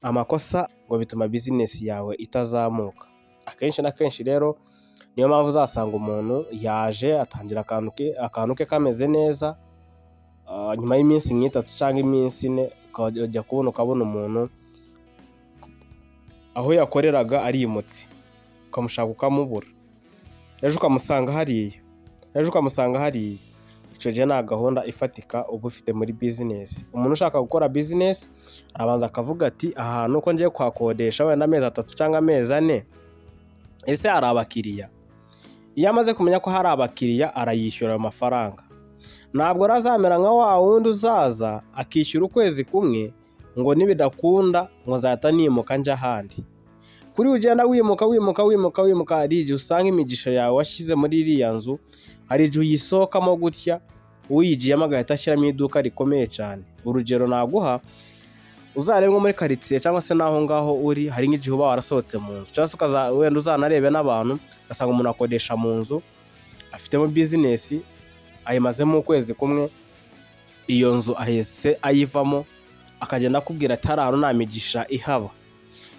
Amakosa ngo bituma business yawe itazamuka. Akenshi na kenshi rero niyo mpamvu uzasanga umuntu yaje atangira akantu ke kameze neza, nyuma y'iminsi nk'itatu cyangwa iminsi 4 ukajya kubona ukabona umuntu aho yakoreraga arimutse, ukamushaka ukamubura, ejo ukamusanga hariya, ejo ukamusanga hariya. Icyo gihe nta gahunda ifatika uba ufite muri business. Umuntu ushaka gukora business arabanza akavuga ati: "Aha hantu ko ngiye kuhakodesha wenda amezi 3 cyangwa amezi 4, ese hari abakiriya?" Iyo amaze kumenya ko hari abakiriya, arayishyura ayo mafaranga. Ntabwo rero azamera nka wa wundi uzaza akishyura ukwezi kumwe ngo nibidakunda ngo nzahita nimuka njya ahandi. Kuri ugenda wimuka, wimuka, wimuka, wimuka, hari igihe usanga imigisha yawe washyize muri iriya nzu, hari igihe uyisohokamo gutya, uyigiyemo agahita ashyiramo iduka rikomeye cyane. Urugero naguha, uzarebe nko muri karitsiye cyangwa se n'aho ngaho uri, hari nk'igihe uba warasohotse mu nzu cyangwa se wenda uzanarebe n'abantu, ugasanga umuntu akodesha mu nzu afitemo business, ayimazemo ukwezi kumwe, iyo nzu ahise ayivamo, akagenda akubwira ati: "Hariya hantu nta migisha ihaba."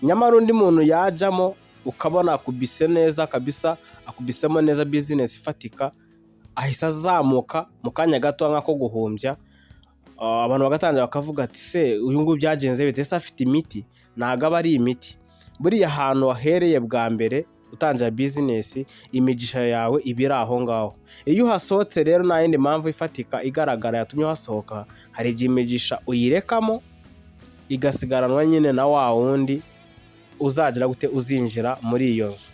Nyamara undi muntu yajyamo ukabona akubise neza kabisa, akubisemo neza business ifatika, ahise azamuka mu kanya gato nk'ako guhumbya, abantu bagatangira bakavuga ati: "Se uyu nguyu byagenze bite? Ese afite imiti?" Ntabwo aba ari imiti. Buriya ahantu wahereye bwa mbere utangira business, imigisha yawe iba iri aho ngaho. Iyo uhasohotse rero nta yindi mpamvu ifatika igaragara yatumye uhasohoka, hari igihe imigisha uyirekamo igasigaranwa nyine na wa wundi uzagira gute, uzinjira muri iyo nzu.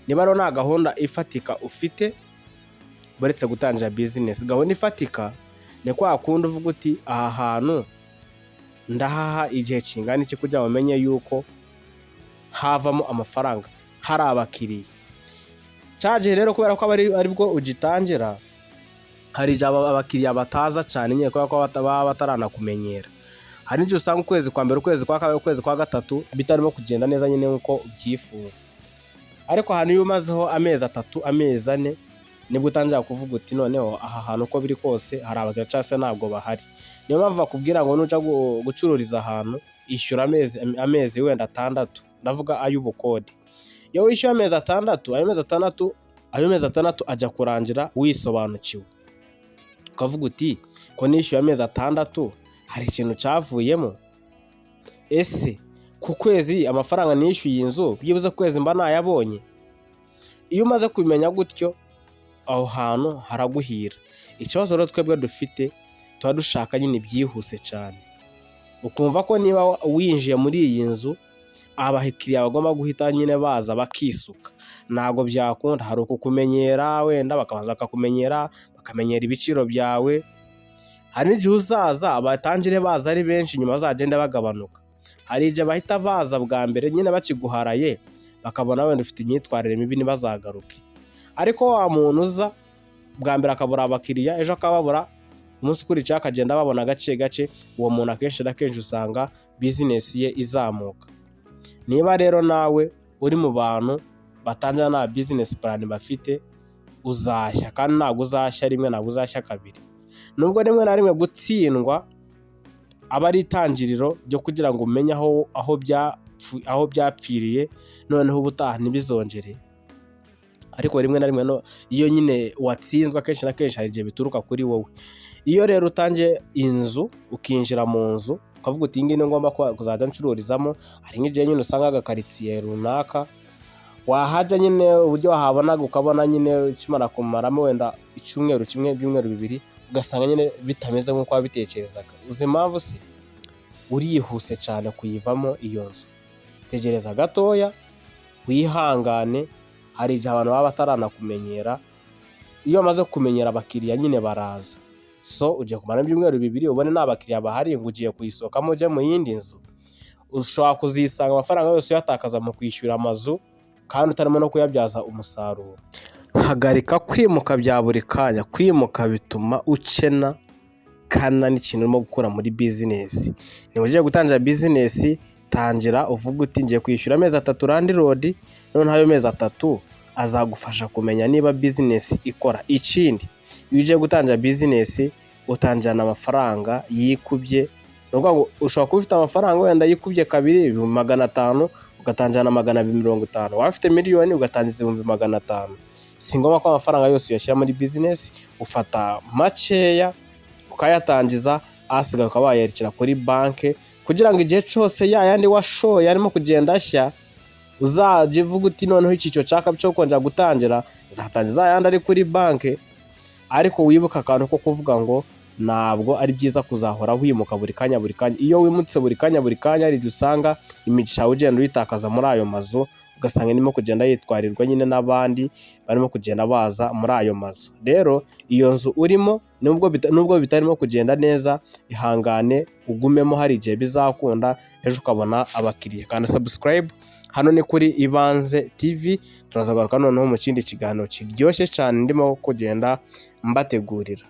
Niba rero nta gahunda ifatika ufite, uretse gutangira business, gahunda ifatika ni kwa kundi uvuga uti: "Aha hantu ndahaha igihe kingana iki kugira ngo umenye yuko havamo amafaranga, hari abakiriya?" Cya gihe rero, kubera ko aba aribwo ugitangira, hari igihe abakiriya bataza cyane nyine kubera ko baba bataranakumenyera. Hari n'igihe usanga ukwezi kwa mbere, ukwezi kwa kabiri, ukwezi kwa gatatu bitarimo kugenda neza nyine nk'uko ubyifuza. Ariko ahantu iyo umazeho amezi 3, amezi 4, nibwo utangira kuvuga uti: "Noneho aha hantu uko biri kose hari abakiriya cyangwa se ntabwo bahari." Niyo mpamvu bakubwira ngo nujya gucururiza ahantu, ishyura amezi wenda 6, ndavuga ay'ubukode. Iyo wishyuye amezi 6, ayo mezi 6 ajya kurangira wisobanukiwe, ukavuga uti: "Ko nishyuye amezi 6, hari ikintu cyavuyemo? Ese ku kwezi amafaranga nishyuye inzu, byibuze ku kwezi mba nayabonye?" Iyo umaze kubimenya gutyo, aho hantu haraguhira. Ikibazo rero twebwe dufite, tuba dushaka nyine ibyihuse cyane, ukumva ko niba winjiye muri iyi nzu abakiriya bagomba guhita nyine baza bakisuka. Ntabwo byakunda. Hari ukukumenyera, wenda bakabanza bakakumenyera, bakamenyera ibiciro byawe. Hari n'igihe uzaza batangire baza ari benshi, nyuma bazagenda bagabanuka. Hari igihe bahita baza bwa mbere nyine bakiguharaye, bakabona wenda ufite imyitwarire mibi, ntibazagaruke. Ariko wa muntu uza bwa mbere akabura abakiriya, ejo akababura, umunsi ukurikiyeho akagenda babona gake gake, uwo muntu akenshi na kenshi usanga business ye izamuka. Niba rero nawe uri mu bantu batangira nta business plan bafite, uzashya, kandi ntabwo uzashya rimwe, ntabwo uzashya kabiri. Nubwo rimwe na rimwe gutsindwa aba ari itangiriro ryo kugira ngo umenye aho byapfiriye, noneho ubutaha ntibizongere. Ariko rimwe na rimwe iyo nyine watsinzwe, akenshi na kenshi hari igihe bituruka kuri wowe. Iyo rero utangiye inzu, ukinjira mu nzu ukavuga uti: "Iyi ngiyi niyo ngomba kuzajya ncururizamo." Hari nk'igihe nyine usanga agakaritsiye runaka wahajya nyine, uburyo wahabonaga ukabona nyine ukimara kumaramo wenda icyumweru kimwe, ibyumweru 2, ugasanga nyine bitameze nk'uko wabitekerezaga. Uzi impamvu se? Urihuse cyane kuyivamo iyo nzu. Tegereza gatoya, wihangane. Hari igihe abantu baba bataranakumenyera. Iyo bamaze kumenyera, abakiriya nyine baraza. So ugiye kumara ibyumweru 2 ubone nta bakiriya bahari, ngo ugiye kuyisohokamo ujye mu yindi nzu? Ushobora kuzisanga amafaranga yose uyatakaza mu kwishyura amazu kandi utarimo no kuyabyaza umusaruro. Hagarika kwimuka bya buri kanya. Kwimuka bituma ukena kandi nta n'ikintu urimo gukura muri business. Niba ugiye gutangira business, tangira uvuge uti: "Ngiye kwishyura amezi 3 landlord." Noneho ayo mezi 3 azagufasha kumenya niba business ikora. Ikindi, iyo ugiye gutangira business, utangirana amafaranga yikubye. Ni ukuvuga ngo ushobora kuba ufite amafaranga wenda yikubye kabiri, 500,000, ugatangira na 250,000. Waba ufite miliyoni, ugatangiza 500,000. Si ngombwa ko amafaranga yose uyashyira muri business, ufata makeya ukayatangiza, asigaye ukaba wayerekera kuri banki, kugira ngo igihe cyose ya yandi washoye arimo kugenda ashya, uzajya uvuga uti: "Noneho icyiciro cya kabiri cyo kongera gutangira, nzatangiza ayandi ari kuri banki." Ariko wibuke akantu ko kuvuga ngo ntabwo ari byiza kuzahora wimuka buri kanya buri kanya. Iyo wimutse buri kanya buri kanya, hari igihe usanga imigisha yawe ugenda uyitakaza muri ayo mazu, ugasanga irimo kugenda yitwarirwa nyine n'abandi barimo kugenda baza muri ayo mazu. Rero iyo nzu urimo, nubwo bitarimo kugenda neza, ihangane ugumemo, hari igihe bizakunda ejo ukabona abakiriya. Kanda subscribe, hano ni kuri Ibanze TV, turazagaruka noneho mu kindi kiganiro kiryoshye cyane ndimo kugenda mbategurira.